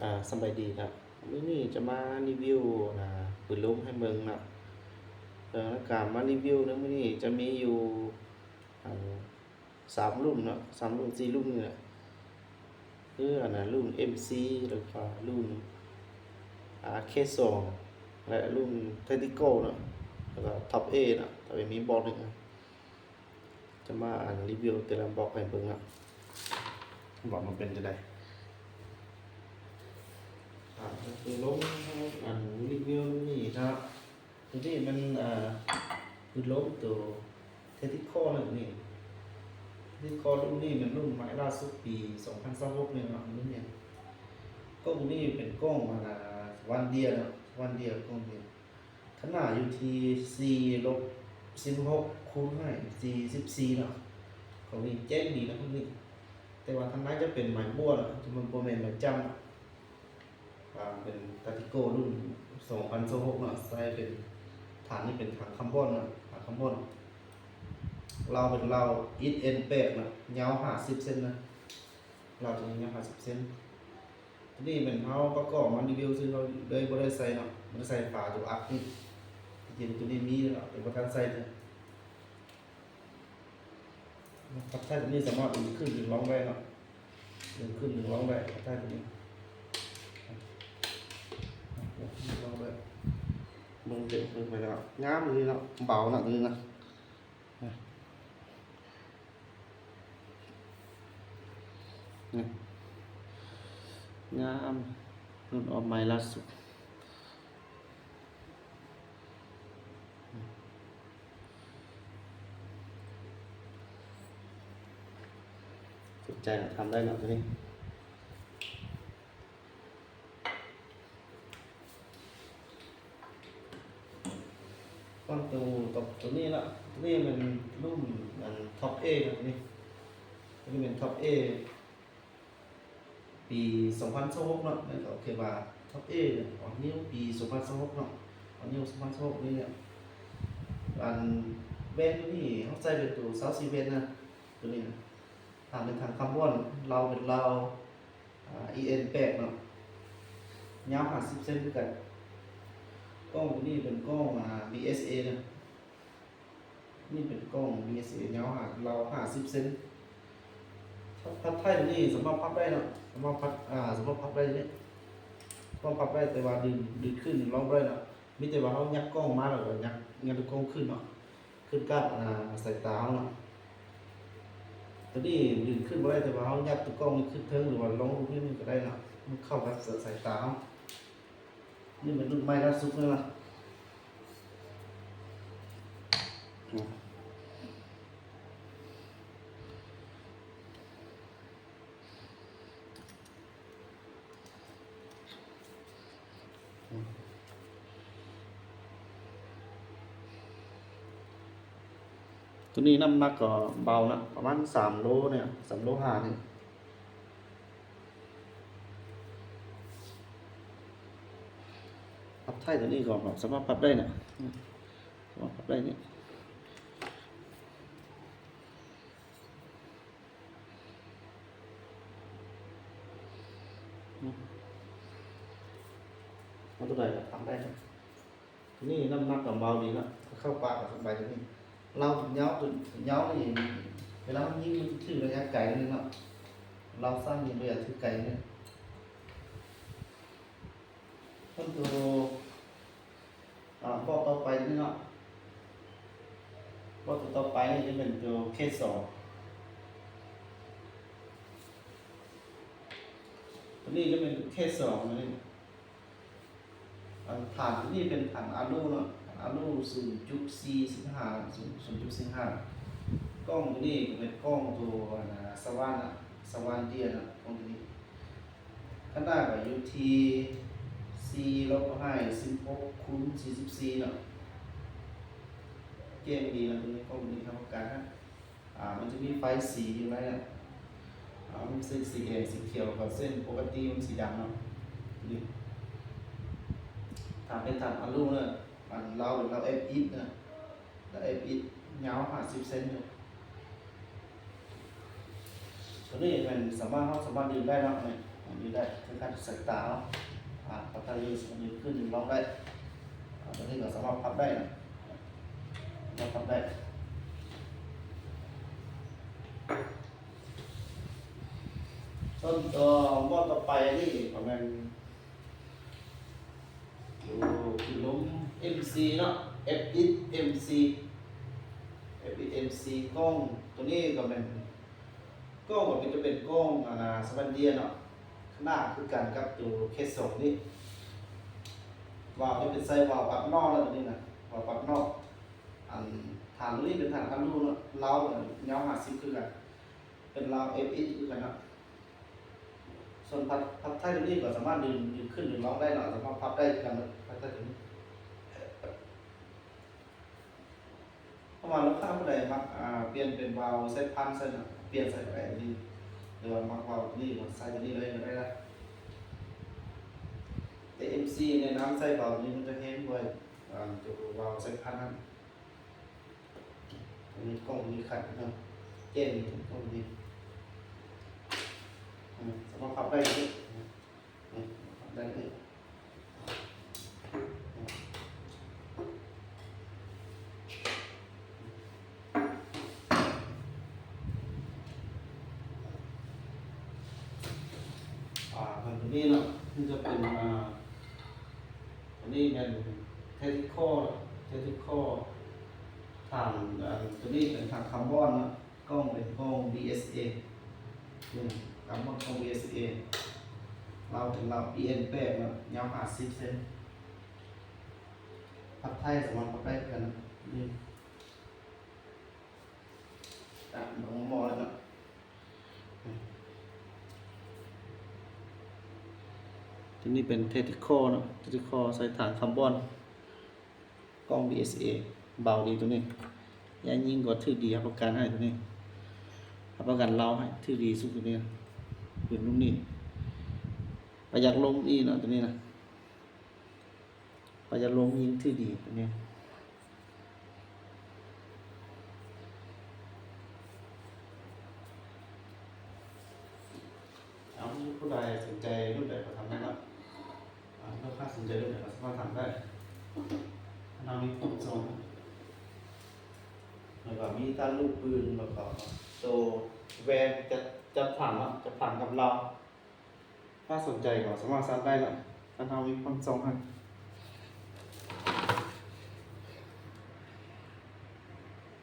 ອ່າ ສະບາຍດີເນາະ, ມື້ນີ້ຈະມາຣີວິວ ອ່າ ປືນລົມໃຫ້ເບິ່ງເນາະ. ເອີ ການມາຣີວິວໃນມື້ນີ້ຈະມີຢູ່ ອັນ ສາມລຸ້ນເນາະ, ສາມລຸ້ນ ສີ່ລຸ້ນນີ້ແຫຼະ ຄື ອັນ ລຸ້ນເອັມຊີ ແລ້ວກໍລຸ້ນ ອ່າ ເຄສອງ ແລະ ລຸ້ນແທັກຕິກອລເນາະ, ແລ້ວກໍທັອບເອເນາະ, ທັອບເອມີບອກໜຶ່ງ ຈະມາ ອັນ ຣີວິວແຕ່ລະບອກໃຫ້ເບິ່ງເນາະ ວ່າມັນເປັນຈັ່ງໃດ. ອ່າ ຄືລົງ ອັນ ຣີວິວນີ້ເນາະ, ໂຕນີ້ມັນ ອ່າ ຄືລົງໂຕແທັກຕິກອລນີ້, ແທັກຕິກອລລຸ້ນນີ້ແມ່ນລຸ້ນໃໝ່ລ່າສຸດປີສອງພັນຊາວຫົກນີ້ເນາະ, ລຸ້ນນີ້ ກ້ອງນີ້ເປັນກ້ອງ ອັນ ວັນເດຍເນາະ, ວັນເດຍ ກ້ອງນີ້ ຂະໜາດຢູ່ທີ່ສີ່ລົບສິບຫົກຄູນໃຫ້ສີ່ສິບສີ່ເນາະ, ຂອງນີ້ແຈ້ງດີນະພວກນີ້, ແຕ່ວ່າທາງໃນຈະເປັນໄມ້ບົວເນາະ, ຈະບໍ່ແມ່ນໄມ້ຈ້ຳເນາະ. ອ່າ ເປັນຕາຕິໂກລຸ້ນສອງພັນຊາວຫົກເນາະ, ໃຊ້ເປັນ ຖານນີ້ເປັນຖັງຄາບອນເນາະ, ຖັງຄາບອນ ລາວເປັນລາວອິດເອັນແປດເນາະ, ຍາວຫ້າສິບເຊັນນະ, ລາວໂຕນີ້ຍາວຫ້າສິບເຊັນ. ໂຕນີ້ແມ່ນເຮົາປະກອບມາຣີວິວຊື່ ເຮົາເລີຍບໍ່ໄດ້ໃສ່ເນາະ, ບໍ່ໄດ້ໃສ່ຝາໂຕອັດນີ້, ທີ່ຈິງໂຕນີ້ມີແລ້ວ ແຕ່ບໍ່ທັນໃສ່ເທື່ອ. ພັບທ້າຍໂຕນີ້ສາມາດດຶງຂຶ້ນດຶງລົງໄດ້ເນາະ, ດຶງຂຶ້ນດຶງລົງໄດ້ ພັບທ້າຍໂຕນີ້ ເບິ່ງເບິ່ງໄປແລ້ວ ງາມອີ່ຫຼີເນາະ, ເບົາເນາະໂຕນີ້ນະ. ນີ້ ງາມ ລຸ້ນອອກໃໝ່ລ່າສຸດ. ສົນໃຈກໍທຳໄດ້ເນາະໂຕນີ້. ກ່ອນໂຕ ໂຕ ໂຕນີ້ລະ, ໂຕນີ້ແມ່ນລຸ້ນ ອັນ ທັອບເອນະ, ໂຕນີ້ ໂຕນີ້ແມ່ນທັອບເອປີສອງພັນຊາວຫົກເນາະ, ແມ່ນກໍຄືວ່າທັອບເອອອກນິວປີສອງພັນຊາວຫົກເນາະ, ອອກນິວສອງພັນຊາວຫົກນີ້ແຫຼະ. ອັນ ແວ່ນໂຕນີ້ເຮົາໃສ່ເປັນໂຕຊາວສີ່ແວ່ນນະ, ໂຕນີ້ນະ. ຖັງເປັນຖັງຄາບອນ, ລາວເປັນລາວ ອ່າ ອີເອັນແປດເນາະ, ຍາວຫ້າສິບເຊັນຄືກັນ. ກ້ອງໂຕນີ້ເປັນກ້ອງ ອ່າ ບີເອສເອນະ, ນີ້ເປັນກ້ອງບີເອສເອ ຍາວຫ້າ ລາວຫ້າສິບເຊັນ. ພັບທ້າຍໂຕນີ້ສາມາດພັບໄດ້ເນາະ, ສາມາດພັບ ອ່າ ສາມາດພັບໄດ້ເດ້, ສາມາດພັບໄດ້ ແຕ່ວ່າດຶງ ດຶງຂຶ້ນລົງບໍ່ໄດ້ເນາະ, ມີແຕ່ວ່າເຮົາຍັກກ້ອງມາ ແລ້ວກໍຍັກ ຍັກໂຕກ້ອງຂຶ້ນເນາະ. ຂຶ້ນກັບ ອ່າ ສາຍຕາເຮົາເນາະ. ໂຕນີ້ດຶງຂຶ້ນບໍ່ໄດ້ ແຕ່ວ່າເຮົາຍັກໂຕກ້ອງນີ້ຂຶ້ນເທິງ ຫຼືວ່າລົງລົງນີ້ກໍໄດ້ເນາະ, ມັນເຂົ້າກັບສາຍຕາເຮົາ. ນີ້ແມ່ນລຸ້ນໃໝ່ລ່າສຸດເລີຍນະ. ໂຕນີ້ນ້ຳໜັກກໍເບົານະ, ປະມານສາມໂລນີ້, ສາມໂລຫ້ານີ້. ພັບທ້າຍໂຕນີ້ກໍສາມາດພັບໄດ້ນະ, ສາມາດພັບໄດ້ນີ້. ເອົາໂຕໃດກໍທຳໄດ້ນະ. ໂຕນີ້ນ້ຳໜັກກໍເບົາດີເນາະ, ເຂົ້າປາກກໍສະບາຍ. ໂຕນີ້ລາວຍາວ ໂຕຍາວນີ້ ເວລາເຮົາຍິງມັນຖືໄລຍະໄກໜຶ່ງເນາະ, ລາວສ້າງຍິງໄລຍະຖືໄກໜຶ່ງ. ສ່ວນໂຕ ອ່າ ບອກຕໍ່ໄປນີ້ເນາະ, ບອກຕໍ່ໄປນີ້ຈະເປັນໂຕເຄສອງ. ໂຕນີ້ຈະເປັນເຄສອງນີ້. ອັນຖານໂຕນີ້ເປັນຖານອາລູເນາະ, ອາລູສູນຈຸດສີ່ສິບຫ້າ ສູນຈຸດສີ່ຫ້າ. ກ້ອງໂຕນີ້ກໍເປັນກ້ອງໂຕ ອັນ ສະຫວ່ານນະ, ສະຫວ່ານເດຍນະ, ກ້ອງໂຕນີ້. ຂະໜາດກໍຢູ່ທີ່ສີ່ລົບໃຫ້ສິບຫົກຄູນສີ່ສິບສີ່ເນາະ, ແຈ້ງດີນະ ໂຕນີ້ ກ້ອງໂຕນີ້ຮັບປະກັນນະ. ອ່າ ມັນຈະມີໄຟສີຢູ່ໃນນັ້ນ, ອ່າ ມັນເປັນສີແດງ ສີຂຽວ ແລ້ວກໍເສັ້ນປົກກະຕິມັນສີດຳເນາະ. ນີ້ ຖ້າເປັນຖານອາລູເນາະ, ອັນລາວເປັນລາວເອັຟອິດເນາະ, ລາວເອັຟອິດ ຍາວຫ້າສິບເຊັນຢູ່. ໂຕນີ້ແມ່ນສາມາດ ເຮົາສາມາດດຶງໄດ້ເນາະ, ນີ້ ໄດ້ຄືກັນ ສາຍຕາເນາະ ອາ ປັບໄດ້ຢູ່ ສາມາດຢືນຂຶ້ນຢືນລົງໄດ້ ອາ ຕົວນີ້ກໍສາມາດພັບໄດ້ນະ ສາມາດພັບໄດ້ ສ່ວນຕົວໝໍ້ຕໍ່ໄປນີ້ກໍແມ່ນ ໂອ້ ເປັນລົມເອັມຊີເນາະ ເອັຟເອັສເອັມຊີ ເອັຟເອັສເອັມຊີ ກ້ອງຕົວນີ້ກໍແມ່ນ ກ້ອງກໍເປັນ ຈະເປັນກ້ອງ ອັນນ່າ ສະບັນເດຍເນາະ ຂະໜາດຄືກັນກັບຕົວເຄສອງນີ້ ວາວຈະເປັນໃສ່ວາວປັບນອກແລ້ວ ຕົວນີ້ນະ ວາວປັບນອກ ອັນຖານຕົວນີ້ເປັນຖານອັນລູເນາະ ລາວກໍຍາວຫ້າສິບຄືກັນ ເປັນລາວເອັຟເອັສຄືກັນເນາະ. ສ່ວນພັບ ພັບທ້າຍຕົວນີ້ກໍສາມາດດຶງ ດຶງຂຶ້ນດຶງລົງໄດ້ເນາະ ສາມາດພັບໄດ້ຄືກັນເນາະ ພັບທ້າຍຕົວນີ້ ເພາະວ່າລູກຄ້າຜູ້ໃດມັກ ອ່າ ປ່ຽນເປັນວາວໃສ່ພັນໃສ່ນະ ປ່ຽນໃສ່ກໍໄດ້ນີ້ ຫຼືວ່າມັກວາວຕົວນີ້ກໍໃສ່ຕົວນີ້ເລີຍກໍໄດ້ນະ ແຕ່ເອັມຊີແນະນຳໃສ່ວາວນີ້ມັນຈະແຮງກວ່າ ອ່າ ຕົວວາວໃສ່ພັນນັ້ນ. ອັນນີ້ກ້ອງນີ້ຂັດເນາະ ແຈ້ງກ້ອງນີ້ ອາ ສາມາດພັບໄດ້ເດ້ ອາ ພັບໄດ້ເດ້ ອາ ມັນຕົວນີ້ເນາະ ມັນຈະເປັນ ອາ ອັນນີ້ແມ່ນເທກນິຄໍ ເທກນິຄໍ ຖັງ ອັນ ຕົວນີ້ເປັນຖັງຄາບອນເນາະ ກ້ອງເປັນກ້ອງບີເອສເອ ອືມ ຄາບອນກ້ອງບີເອສເອ ລາວເປັນລາວບີເອັນແປດເນາະ ຍາວຫ້າສິບເຊັນ ພັບໄທສາມາດພັບໄດ້ຄືກັນ ອືມ ຕາມໝໍ້ເນາະ. ຕົວນີ້ເປັນເທກນິຄໍເນາະ ເທກນິຄໍ ໃສ່ຖັງຄາບອນ ກ້ອງບີເອສເອ ເບົາດີຕົວນີ້ ແຍກຍິງກໍຖືກດີ ຮັບປະກັນໃຫ້ຕົວນີ້ ຮັບປະກັນລາວໃຫ້ຖືກດີສຸດຕົວນີ້ ປືນລຸ້ນນີ້ ປະຢັດລົມອີກເນາະ ຕົວນີ້ນະ. ປະຢັດລົມຍິງຖືກດີຕົວນີ້ ເອົາ ຜູ້ໃດສົນໃຈລຸ້ນໃດກໍຖາມໄດ້ເນາະ ອາ ລູກຄ້າສົນໃຈລຸ້ນໃດກໍສາມາດຖາມໄດ້ ເຮົາມີຄົບເຊີນ ແລ້ວກໍມີທັງລູກປືນ ແລ້ວກໍໂຕແວ່ນ ຈັບ ຈັບຖັງເນາະ ຈັບຖັງກັບລາວ ຖ້າສົນໃຈກໍສາມາດສັ່ງໄດ້ເນາະ ທາງເຮົາມີຄົບເຊີນໃຫ້.